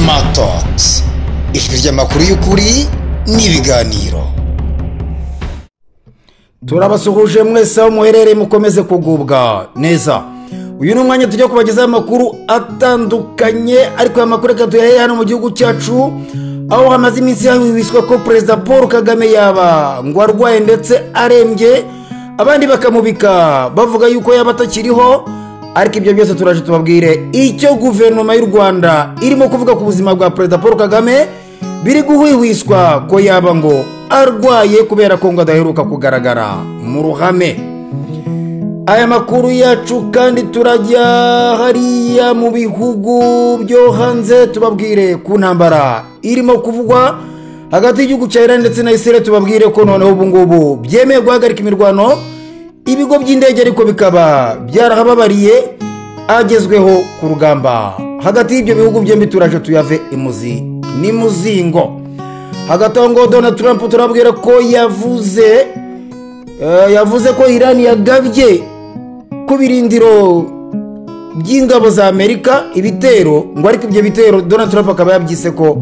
Emma Talks, ijwi ry'amakuru y'ukuri n'ibiganiro. Turabasuhuje mwese aho muherereye, mukomeze kugubwa neza. Uyu ni umwanya tujya kubagezaho amakuru atandukanye, ariko aya makuru reka tuyahere hano mu gihugu cyacu, aho hamaze iminsi hahwihwiswa ko Perezida Paul Kagame yaba ngo arwaye ndetse arembye, abandi bakamubika bavuga yuko yaba atakiriho. Ariko ibyo byose turaje tubabwire icyo guverinoma y'u Rwanda irimo kuvuga ku buzima bwa Perezida Paul Kagame biri guhwihwiswa ko yaba ngo arwaye kubera ko ngo adaheruka kugaragara mu ruhame. Aya makuru yacu kandi turajya hariya mu bihugu byo hanze tubabwire ku ntambara irimo kuvugwa hagati y'igihugu cya Iran ndetse na Israel, tubabwire ko noneho ubu ngubu byemeye guhagarika imirwano, ibigo by'indege ariko bikaba byarahababariye agezweho ku rugamba hagati y'ibyo bihugu byombi. Turaje tuyave imuzi n'imuzingo. Hagati aho ngo Donald Trump turabwira ko yavuze ko Iran yagabye ku birindiro by'ingabo za Amerika ibitero, ngo ariko ibyo bitero Donald Trump akaba yabyise ko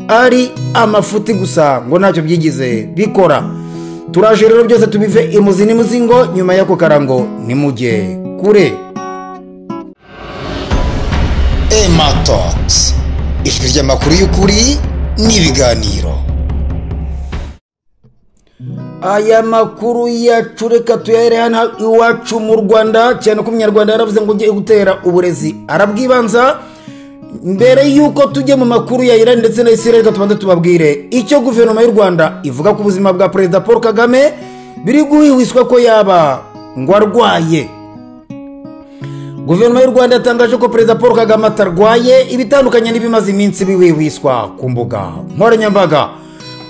ari amafuti gusa, ngo ntacyo byigize bikora. Turaje rero byose tubive imuzi n'imuzingo nyuma y'ako karango, nimujye kure. Emma Talks, ijwi ry'amakuru y'ukuri n'ibiganiro. Aya makuru yacu reka tuyahere hano iwacu mu Rwanda, cyane ko Umunyarwanda yaravuze ngo ugiye gutera uburezi arabwibanza. Mbere y'uko tujye mu makuru ya Iran ndetse na Israel, reka tubanze tubabwire icyo guverinoma y'u Rwanda ivuga ku buzima bwa Perezida Paul Kagame biri guhwihwiswa ko yaba ngo arwaye. Guverinoma y'u Rwanda yatangaje ko Perezida Paul Kagame atarwaye, ibitandukanye n'ibimaze iminsi bihwihwiswa ku mbuga nkoranyambaga.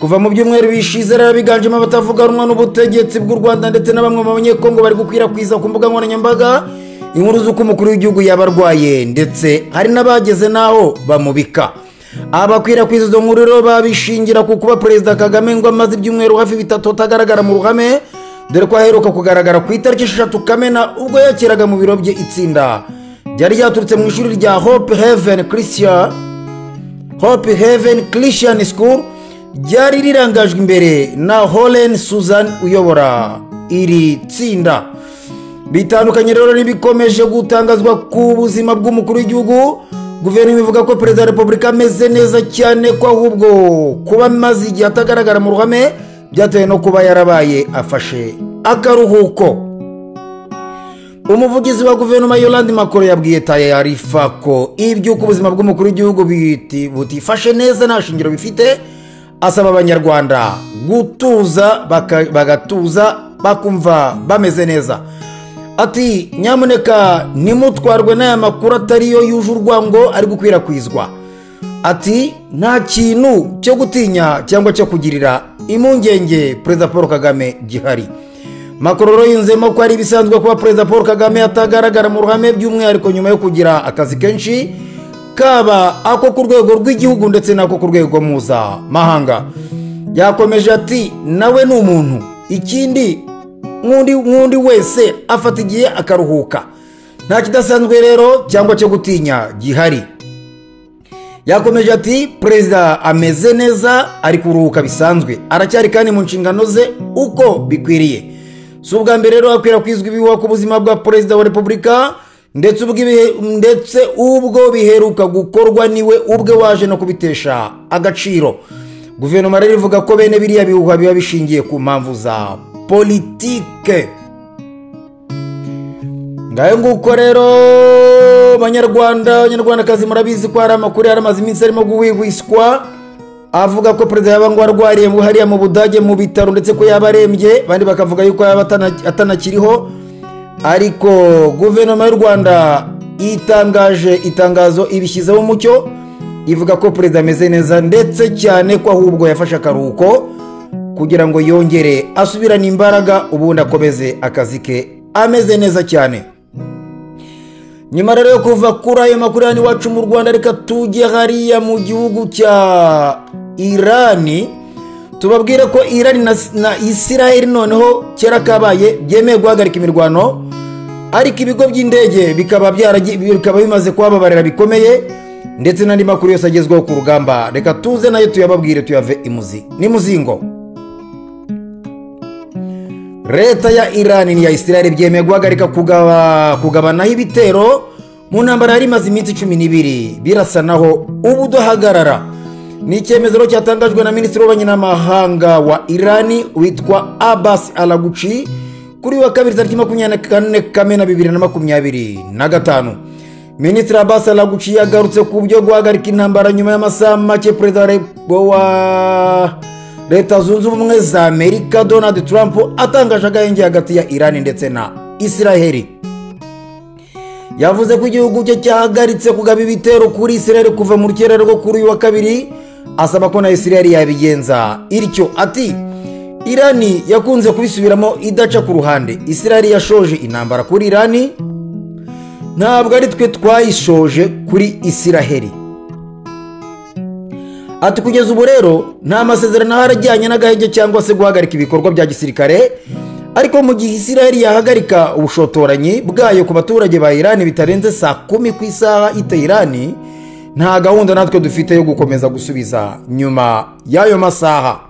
Kuva mu byumweru bishize rero, biganjemo abatavuga rumwe n'ubutegetsi bw'u Rwanda ndetse na bamwe mu Banyekongo bari gukwirakwiza ku mbuga nkoranyambaga inkuru z'uko umukuru w'igihugu yaba arwaye, ndetse hari n'abageze n'aho bamubika. Abakwirakwiza izo nkuru rero babishingira ku kuba Perezida Kagame ngo amaze ibyumweru hafi 3 atagaragara mu ruhame, dore ko aheruka kugaragara ku itariki 6 Kamena ubwo yakiraga mu biro bye itsinda ryari ryaturutse mu ishuri rya Hope Heaven Christian School ryari rirangajwe imbere na Holen Susan uyobora iri tsinda. Bitandukanye rero n'ibikomeje gutangazwa ku buzima bw'umukuru w'igihugu, guverinoma ivuga ko Perezida wa Repubulika ameze neza cyane, ko ahubwo kuba amaze igihe atagaragara mu ruhame byatewe no kuba yarabaye afashe akaruhuko. Umuvugizi wa guverinoma Yolande Makolo yabwiye Taarifa ko iby'uko ubuzima bw'umukuru w'igihugu butifashe neza nta shingiro bifite, asaba Abanyarwanda gutuza bagatuza bakumva bameze neza. Ati nyamuneka ntimutwarwe n'aya makuru atariyo yuje urwango ari gukwirakwizwa. Ati nta kintu cyo gutinya cyangwa cyo kugirira impungenge Perezida Paul Kagame gihari. Makolo yunzemo ko ari ibisanzwe kuba Perezida Paul Kagame atagaragara mu ruhame, by'umwihariko nyuma yo kugira akazi kenshi kaba ako ku rwego rw'igihugu ndetse n'ako ku rwego mpuzamahanga. Yakomeje ati nawe ni umuntu, ikindi nk'undi wese afata igihe akaruhuka, nta kidasanzwe rero cyangwa cyo gutinya gihari. Yakomeje ati Perezida ameze neza, ari kuruhuka bisanzwe, aracyari kandi mu nshingano ze uko bikwiriye. Si ubwa mbere rero hakwirakwizwa ibihuha ku buzima bwa Perezida wa Repubulika, ndetse ubwo biheruka gukorwa niwe ubwe waje no kubitesha agaciro. Guverinoma rero ivuga ko bene biriya bihuha biba bishingiye ku mpamvu za politike. Ngayo nguko rero Banyarwanda, Abanyarwandakazi, murabizi ko hari amakuru yaramaze iminsi arimo guhwihwiswa avuga ko Perezida yaba ngo arwariye hariya mu Budage mu bitaro, ndetse ko yaba arembye, abandi bakavuga yuko yaba atanakiriho. Ariko guverinoma y'u Rwanda itangaje itangazo ibishyizeho umucyo, ivuga ko Perezida ameze neza ndetse cyane ko ahubwo yafashe akaruhuko kugira ngo yongere asubirane imbaraga, ubundi akomeze akazi ke ameze neza cyane. Nyuma rero yo kuva kuri ayo makuru hano iwacu mu Rwanda, reka tujye hariya mu gihugu cya Irani tubabwire ko Iran na Israel noneho kera kabaye byemeye guhagarika imirwano, ariko ibigo by'indege bikaba bimaze kubababarira bikomeye. Ndetse n'andi makuru yose agezweho ku rugamba, reka tuze nayo tuyababwire, tuyave imuzi n'imuzingo. Leta ya Iran n'iya Israel byemeye guhagarika kugabanaho ibitero mu ntambara yari imaze iminsi 12 birasanaho ubudahagarara. Ni icyemezo cyatangajwe na Minisitiri w'Ububanyi n'Amahanga wa Iran witwa Abbas Araghchi kuri wa kabiri tariki 24 Kamena 2025. Minisitiri Abbas Araghchi yagarutse ku byo guhagarika intambara nyuma y'amasaha make Perezida wa Leta Zunze Ubumwe za Amerika Donald Trump atangaje agahenge hagati ya Iran ndetse na Israel. Yavuze ko igihugu cye cyahagaritse kugaba ibitero kuri Israel kuva mu rukerera rwo kuri uyu wa kabiri, asaba ko na Israel yabigenza ityo. Ati Iran yakunze kubisubiramo idaca ku ruhande, Israel yashoje intambara kuri Iran, ntabwo ari twe twayishoje kuri Israel. Ati kugeza ubu rero nta masezerano ahari ajyanye n'agahenge cyangwa se guhagarika ibikorwa bya gisirikare, ariko mu gihe Israel yahagarika ubushotoranyi bwayo ku baturage ba Iran bitarenze saa 10 ku isaha ite Iran, nta gahunda natwe dufite yo gukomeza gusubiza nyuma y'ayo masaha.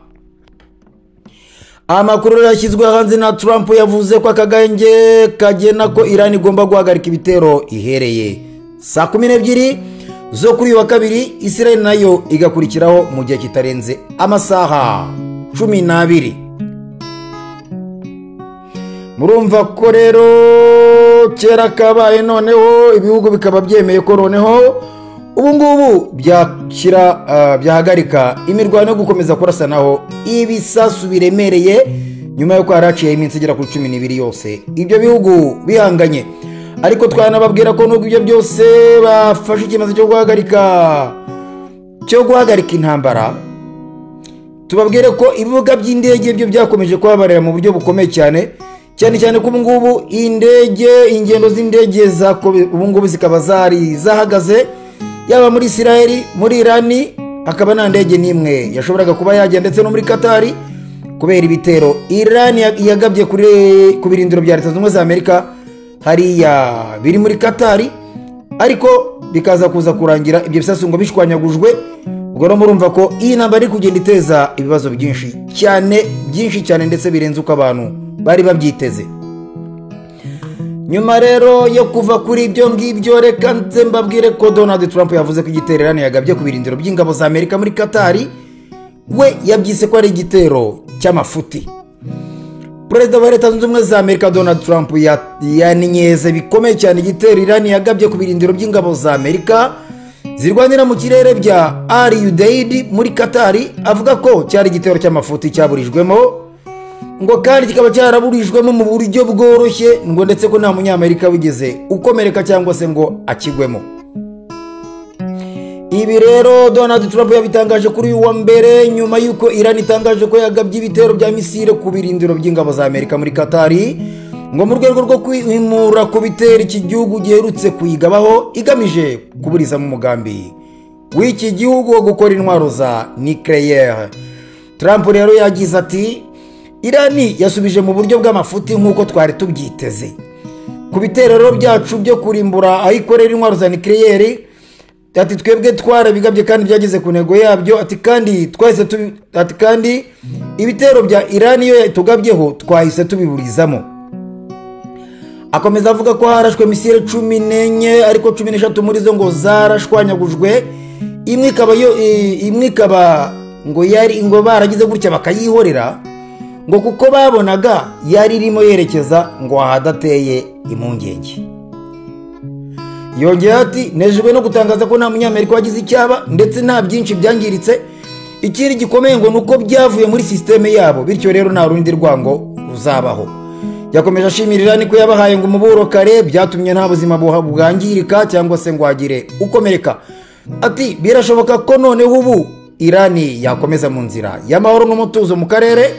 Amakuru yashyizwe hanze na Trump yavuze ko akagahenge kagena ko Iran igomba guhagarika ibitero ihereye saa 12 zo kuri wa kabiri, Israel nayo igakurikiraho mu gihe kitarenze amasaha 12. Murumva ko rero kera kabaye, noneho ibihugu bikaba byemeye ko noneho ubu ngubu byakira byahagarika imirwano yo gukomeza kurasanaho ibisasu biremereye nyuma y'uko haraciye iminsi igera kuri 12 yose ibyo bihugu bihanganye. Ariko twanababwira ko nubwo ibyo byose bafashe icyemezo cyo guhagarika intambara, tubabwire ko ibibuga by'indege byo byakomeje kubabarira mu buryo bukomeye cyane, cyane cyane ko ubu ngubu indege, ingendo z'indege ubu ngubu zikaba zari zahagaze, yaba muri Israel, muri Iran, hakaba nta ndege n'imwe yashoboraga kuba yajya, ndetse no muri Qatar kubera ibitero Iran yagabye ku birindiro bya Leta Zunze Ubumwe za Amerika hariya biri muri Qatar, ariko bikaza kuza kurangira ibyo bisasu ngo bishwanyagujwe. Ubwo rero murumva ko iyi ntambara iri kugenda iteza ibibazo byinshi cyane ndetse birenze uko abantu bari babyiteze. Nyuma rero yo kuva kuri ibyo ngibyo, reka nze mbabwire ko Donald Trump yavuze ko igitero Iran yagabye ku birindiro by'ingabo za Amerika muri Qatar we yabyise ko ari igitero cy'amafuti. Perezida wa Leta Zunze Ubumwe za Amerika Donald Trump yaninyeze bikomeye cyane igitero Iran yagabye ku birindiro by'ingabo za Amerika zirwanira mu kirere bya Al Udeid muri Qatar, avuga ko cyari igitero cy'amafuti cyaburijwemo, ngo kandi kikaba cyaraburijwemo mu buryo bworoshye, ngo ndetse ko nta munyamerika wigeze ukomereka cyangwa se ngo akigwemo. Ibi rero Donald Trump yabitangaje kuri uyu wa mbere nyuma y'uko Iran itangaje ko yagabye ibitero bya misile ku birindiro by'ingabo za Amerika muri Qatar, ngo mu rwego rwo kwimura ku bitero iki gihugu giherutse kuyigabaho igamije kuburizamo umugambi w'iki gihugu wo gukora intwaro za nucléaire. Trump rero yagize ati Iran yasubije mu buryo bw'amafuti nk'uko twari tubyiteze ku bitero byacu byo kurimbura aho ikorera intwaro za nucléaire. Ati twebwe twarabigabye kandi byageze ku ntego yabyo. Ati kandi twahise ati kandi ibitero bya Iran iyo tugabyeho twahise tubiburizamo. Akomeza avuga ko harashwe misile 14 ariko 13 muri zo ngo zarashwanyagujwe, imwe ikaba ngo yari ngo baragize gutya bakayihorera ngo kuko babonaga yari irimo yerekeza ngo ahadateye impungenge. Yongeye ati nejejwe no gutangaza ko nta munyamerika wagize icyaba ndetse nta byinshi byangiritse, ikindi gikomeye ngo nuko byavuye muri systeme yabo, bityo rero nta rundi rwango ruzabaho. Yakomeje ashimira Iran ko yabahaye ngo umuburo kare byatumye nta buzima bwangirika cyangwa se ngo agire ukomereka. Ati birashoboka ko noneho ubu Iran yakomeza mu nzira y'amahoro n'umutuzo mu karere,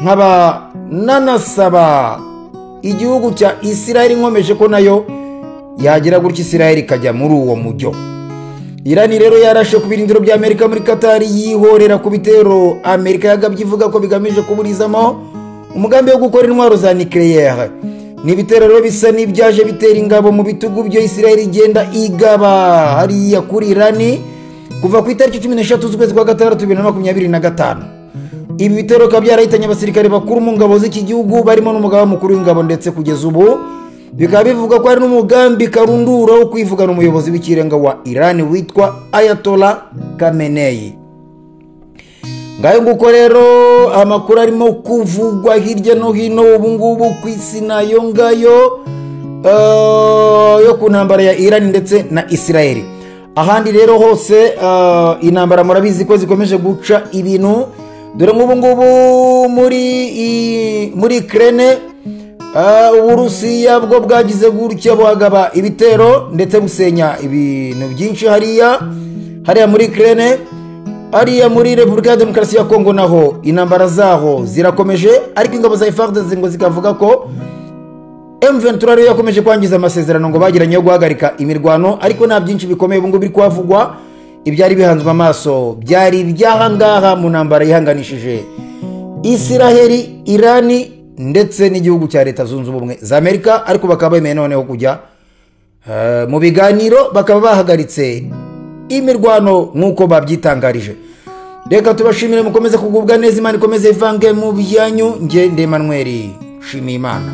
nkaba nanasaba igihugu cya Israel nkomeje ko nayo yagira gutya Israel ikajya muri uwo mujyo. Iran rero yarashe ku birindiro bya Amerika muri Qatar yihorera ku bitero Amerika yagabye ivuga ko bigamije kuburizamo umugambi wo gukora intwaro za nucléaire. Ni ibitero rero bisa n'ibyaje bitera ingabo mu bitugu byo Israel igenda igaba hariya kuri Irani kuva ku itariki 13 z'ukwezi kwa gatandatu 2025. Ibi bitero bikaba byarahitanye abasirikare bakuru mu ngabo z'iki gihugu, barimo n'umugaba mukuru w'ingabo, ndetse kugeza ubu bikaba bivuga ko hari n'umugambi karundura wo kwivugana umuyobozi w'ikirenga wa Iran witwa Ayatollah Khamenei. Ngayo nguko rero amakuru arimo kuvugwa hirya no hino ubu ngubu ku isi, nayo ngayo yo ku ntambara ya Iran ndetse na Israel. Ahandi rero hose intambara murabizi ko zikomeje guca ibintu. Dore nk'ubu ngubu muri Ukraine, Uburusiya bwo bwagize gutya buhagaba ibitero ndetse busenya ibintu byinshi hariya muri Ukraine. Hariya muri Repubulika ya Demokarasi ya Kongo naho intambara zaho zirakomeje, ariko ingabo za FARDC ngo zikavuga ko M23 rero yakomeje kwangiza amasezerano ngo bagiranye yo guhagarika imirwano, ariko nta byinshi bikomeye ubu ngubu biri kuhavugwa. Ibyari bihanzwe amaso byari ibyahangaha mu ntambara yihanganishije Isiraheli, Irani ndetse n'igihugu cya Leta Zunze Ubumwe za Amerika, ariko bakaba bemeye noneho kujya mu biganiro, bakaba bahagaritse imirwano nk'uko babyitangarije. Reka tubashimire, mukomeze kugubwa neza, Imana ikomeze ivange mu byanyu. Nge ndi Emmanuel Nshimiyimana.